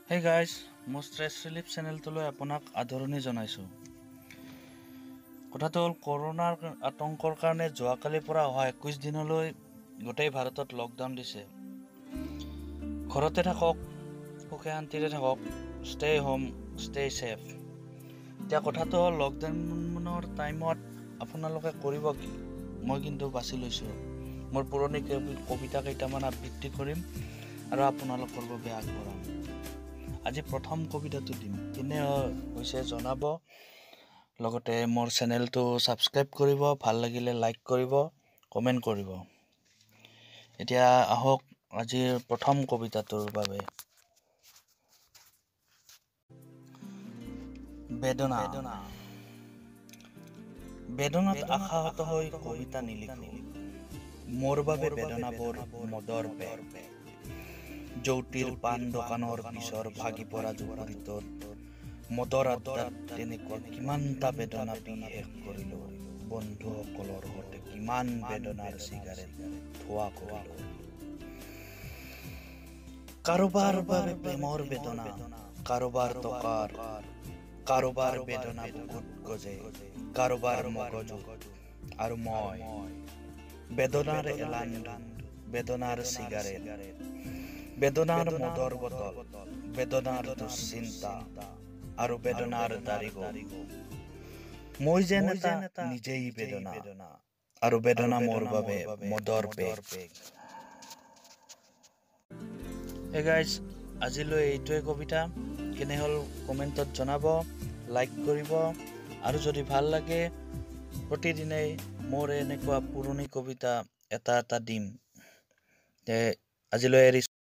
Hey guys, মোৰ stress relief চেনেলটোলৈ আপোনাক আদৰণি জনাইছোঁ। কথাটো হ'ল, কৰোণাৰ আতংকৰ কাৰণে যোৱাকালিৰ পৰা অহা 21 দিনলৈ গোটেই ভাৰতত লকডাউন দিছে। ঘৰতে থাকক, সুখে শান্তিৰে থাকক, ষ্টে হোম, ষ্টে ছেফ। এতিয়া কথাটো হ'ল, লকডাউনৰ টাইমত আপোনালোকে কৰিব কি? মই কিন্তু বাছি লৈছোঁ মোৰ পুৰণি কবিতা কেইটামান আবৃত্তি কৰিম আৰু আপোনালোকৰ বাবে আগবঢ়াম। আজি প্ৰথম কবিতাটো দিম, কেনে হৈছে জনাব। লগতে মোৰ চেনেলটো ছাবস্ক্ৰাইব কৰিব, ভাল লাগিলে লাইক কৰিব, কমেণ্ট কৰিব। এতিয়া আহক আজিৰ প্ৰথম কবিতাটোৰ বাবে। বেদনা। বেদনাত আশাহত হৈ কবিতা নিলিখো। মোৰ বাবে বেদনাবোৰ মদৰ পেক। জৌতিৰ পাণ দোকানৰ পিছৰ ভাগি পৰা জুপুৰিটোত মদৰ আড্ডাত তেনেকুৱা কিমানটা বেদনা পি শেষ কৰিলো। বন্ধুসকলৰ সৈতে কিমান বেদনাৰ চিগাৰেট ধোৱা কৰিলো। কাৰোবাৰ বাবে প্ৰেমৰ বেদনা, কাৰোবাৰ টকাৰ, কাৰোবাৰ বেদনা বুকুত গজে, কাৰোবাৰ মগজুত, আৰু মই বেদনাৰ এলান, বেদনাৰ চিগাৰেট, বেদনাৰ মদৰ বটল, বেদনাৰ দুশ্চিন্তা আৰু বেদনাৰ দাড়ি। মই যেন এটা নিজেই বেদনা, আৰু বেদনা মোৰ বাবে মদৰ পেক। হে গাইজ, আজিলৈ এইটোৱে কবিতা। কেনে হ'ল কমেণ্টত জনাব, লাইক কৰিব, আৰু যদি ভাল লাগে প্ৰতিদিনেই মোৰ এনেকুৱা পুৰণি কবিতা এটা এটা দিম। আজিলৈ এৰিছোঁ।